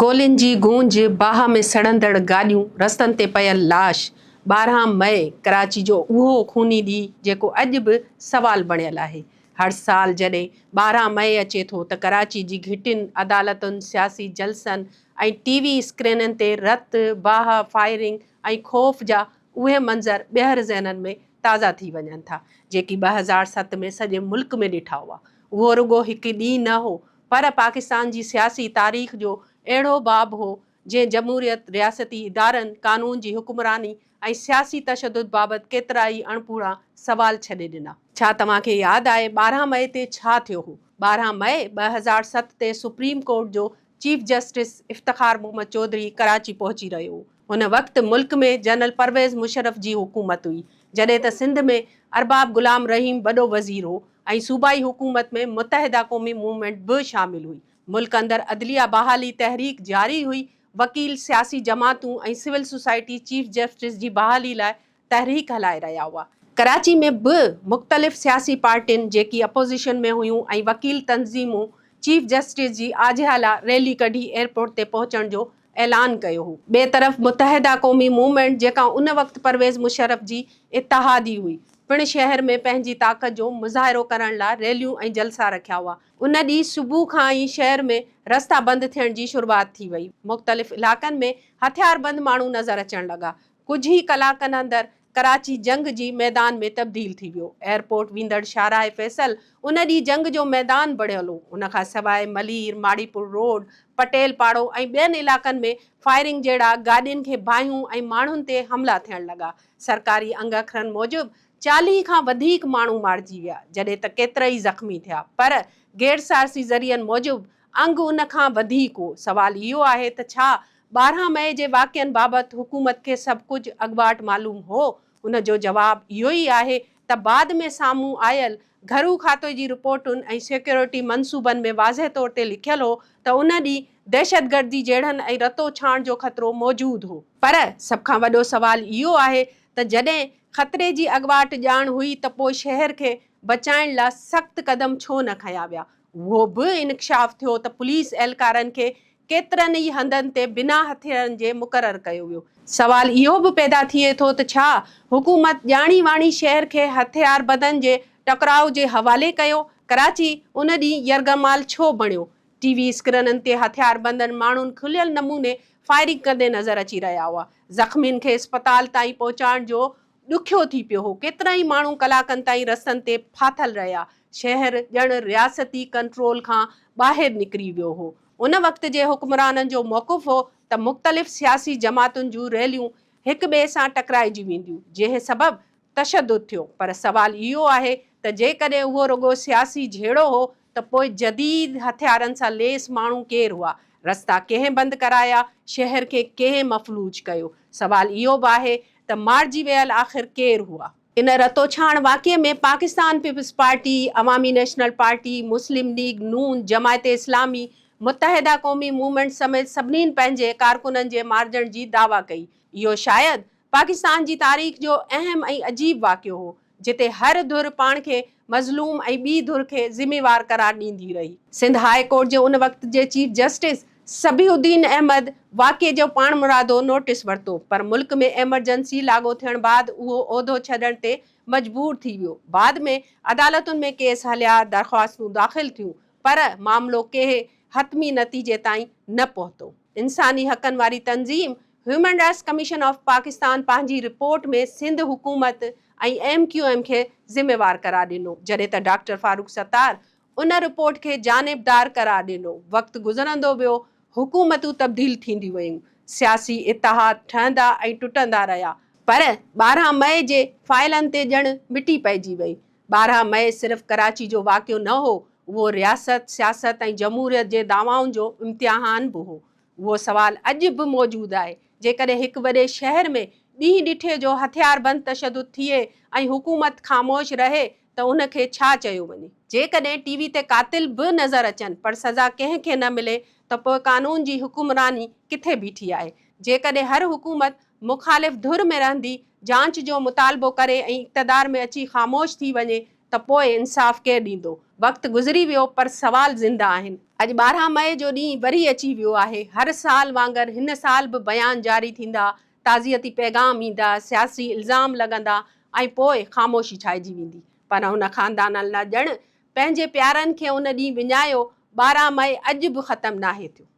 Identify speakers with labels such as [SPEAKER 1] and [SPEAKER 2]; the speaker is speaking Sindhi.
[SPEAKER 1] گولين جي گونج، باهه ۾ سڙندڙ گاڏيون، رستن تي پيل لاش، 12 مئي ڪراچي جو اهو خوني ڏينهن جيڪو اڄ به سوال بڻيل آهي. هر سال جڏهن 12 مئي اچي ٿو ته ڪراچي جي گهٽين، عدالتن، سياسي جلسن ۽ ٽي وي اسڪرينن تي رت، باهه، فائرنگ ۽ خوف جا اهي منظر ٻيهر ذهنن ۾ تازا ٿي وڃن ٿا، جيڪي 2007 ۾ سڄي ملڪ ۾ ڏٺا هئا. اهو رڳو هڪ ڏينهن نه هو پر پاڪستان جي سياسي تاريخ جو اهڙو باب هو، جنهن جمهوريت، رياستي ادارن، قانون جي حڪمراني ۽ سياسي تشدد بابت ڪيترائي اڻپورا سوال ڇڏي ڏنا. ڇا توهان کي ياد آهي 12 مئي تي ڇا ٿيو هو؟ 12 مئي 2007 تي سپريم ڪورٽ جو چيف جسٽس افتخار محمد چوڌري ڪراچي پهچي رهيو هو. ان وقت ملڪ ۾ جنرل پرويز مشرف جي حڪومت هئي، جڏهن ته سنڌ ۾ ارباب غلام رحيم وڏو وزير هو. ۽ صوبائي حڪومت ۾ متحده قومي موومينٽ به شامل هئي. ملڪ اندر عدليه بحالي تحريڪ جاري هئي، وڪيل، سياسي جماعتون ۽ سول سوسائٽي چيف جسٽس جي بحالي لاء تحريڪ هلائي رهيا هئا. ڪراچي ۾ به مختلف سياسي پارٽين جيڪي اپوزيشن ۾ هيون ۽ وڪيل تنظيمون چيف جسٽس جي آجيان لاء ريلي ڪڍي ايئرپورٽ تي پهچڻ جو اعلان ڪيو هو. ٻئي طرف متحده قومي موومينٽ جيڪا ان وقت پرويز مشرف جي اتحادي هئي، پڻ شهر ۾ پنهنجي طاقت جو مظاهرو ڪرڻ لاء ريليون ۽ جلسا رکيا هئا. ان ڏينهن صبح کان ئي شهر ۾ رستا بند ٿيڻ جي شروعات ٿي وئي. مختلف علائقن ۾ هٿياربند ماڻهو نظر اچڻ لڳا. ڪجهه ئي ڪلاڪن اندر ڪراچي جنگ جي ميدان ۾ تبديل ٿي ويو. ايئرپورٽ ويندڙ شاهراهه فيصل ان ڏينهن جنگ جو ميدان بڻيل هو. ان کان سواء ملير، ماڙيپور روڊ، پٽيل پاڙو ۽ ٻين علائقن ۾ فائرنگ جهڙا گاڏين کي باهيون ۽ ماڻهن تي حملا ٿيڻ لڳا. سرڪاري انگ اکرن موجب 40 کان وڌيڪ ماڻهو مارجي ويا، جڏهن ته ڪيترائي زخمي ٿيا. پر غيرسياسي ذريعن موجب انگ ان کان وڌيڪ هو. سوال اهو آهي ته ڇا 12 مئي جي واقعن بابت حڪومت کي سڀ ڪجهه اڳواٽ معلوم هو؟ ان جو جواب اهو ئي آهي ته بعد ۾ سامهون آيل گهرو کاتي جي رپورٽن ۽ سيڪيورٽي منصوبن ۾ واضح طور تي لکيل هو ته ان ڏينهن دهشتگردي جهڙن ۽ رتو ڇاڻ جو خطرو موجود هو. پر سڀ کان وڏو سوال اهو آهي ته جڏهن خطري جي اڳواٽ ڄاڻ هئي ته پوء شهر کي بچائڻ لا سخت قدم ڇو نه کنيا ويا؟ اهو به انڪشاف ٿيو ته پوليس اهلڪارن کي ڪيترن ئي هنڌن تي بنا هٿيارن جي مقرر ڪيو ويو. سوال اهو به پيدا ٿئي ٿو ته ڇا حڪومت ڄاڻي واڻي شهر کي هٿياربندن جي ٽڪراء جي حوالي ڪيو؟ ڪراچي ان ڏينهن يرغمال ڇو بڻيو؟ ٽي وي اسڪرينن تي هٿياربندن ماڻهن کليل نموني فائرنگ ڪندي نظر اچي رهيا هئا. زخمين کي اسپتال تائين پهچائڻ جو ڏکيو ٿي پيو هو. ڪيترائي ماڻهو ڪلاڪن تائين رستن تي ڦاٿل رهيا. شهر ڄڻ رياستي ڪنٽرول کان ٻاهر نڪري ويو هو. ان وقت جي حڪمرانن جو موقف هو ته مختلف سياسي جماعتن جون ريليون هڪ ٻئي سان ٽڪرائجي وينديون، جنهن سبب تشدد ٿيو. پر سوال اهو آهي ته جيڪڏهن اهو رڳو سياسي جهيڙو هو ته پوء جديد هٿيارن سان ليس ماڻهو ڪير هئا؟ رستا ڪنهن بند ڪرايا؟ شهر کي ڪنهن مفلوج ڪيو؟ سوال اهو به آهي ته مارجي ويل آخر ڪير هئا؟ ان رتوڇاڻ واقعي ۾ Pakistan Peoples Party, Awami National Party, Muslim League Noon, Jamaat Islami, Muttahida Qaumi Movement سميت سڀني پنهنجي ڪارڪنن جي مارجڻ جي دعويٰ ڪئي. اهو شايد پاڪستان جي تاريخ جو اهم ۽ عجيب واقعو هو، جتي هر ڌر پاڻ کي مظلوم ۽ ٻي ڌر کي ذميوار قرار ڏيندي رهي. سنڌ هاء ڪورٽ جي ان وقت جي چيف جسٽس صبيح الدين احمد واقعي جو پاڻمرادو نوٽيس ورتو، پر ملڪ ۾ ايمرجنسي لاڳو ٿيڻ بعد اهو عهدو ڇڏڻ تي مجبور ٿي ويو. بعد ۾ عدالتن ۾ ڪيس هليا، درخواستون داخل ٿيون، پر معاملو ڪنهن حتمي نتيجي تائين نه پهتو. انساني حقن واري تنظيم human rights commission of Pakistan پنهنجي رپورٽ ۾ سنڌ حڪومت ۽ ايم ڪيو ايم کي ذميوار قرار ڏنو، جڏهن ته ڊاڪٽر فاروق ستار ان رپورٽ کي جانبدار قرار ڏنو. وقت گذرندو ويو، حڪومتون تبديل ٿينديون ويون، سياسي اتحاد ٺهندا ۽ ٽٽندا رهيا، پر 12 مئي جي فائلن تي ڄڻ مٽي پئجي وئي. 12 مئي صرف ڪراچي جو واقعو نه هو، اهو رياست، سياست ۽ جمهوريت جي دعوائن جو امتحان به هو. اهو سوال اڄ به موجود آهي، جيڪڏهن هڪ وڏي شهر ۾ ڏينهن ڏٺي جو هٿياربند تشدد ٿئي ۽ حڪومت خاموش رهي ته ان کي ڇا چيو وڃي؟ جيڪڏهن ٽي وي تي قاتل به نظر اچن پر سزا ڪنهن کي نه ملي ته پوء قانون جي حڪمراني ڪٿي بيٺي آهي؟ جيڪڏهن هر حڪومت مخالف ڌر ۾ رهندي جاچ جو مطالبو ڪري ۽ اقتدار ۾ اچي خاموش ٿي وڃي ته پوء انصاف ڪير ڏيندو؟ وقت گذري ويو پر سوال زنده آهن. اڄ 12 مئي جو ڏينهن وري اچي ويو آهي. هر سال وانگر هن سال به بيان جاري ٿيندا، تعزيتي پيغام ايندا، سياسي الزام لڳندا ۽ پوء خاموشي ڇائجي ويندي. پر هن خاندانن لاء ڄڻ پنهنجي پيارن کي ان ڏينهن وڃايو، 12 مئي اڄ به ختم ناهي ٿيو.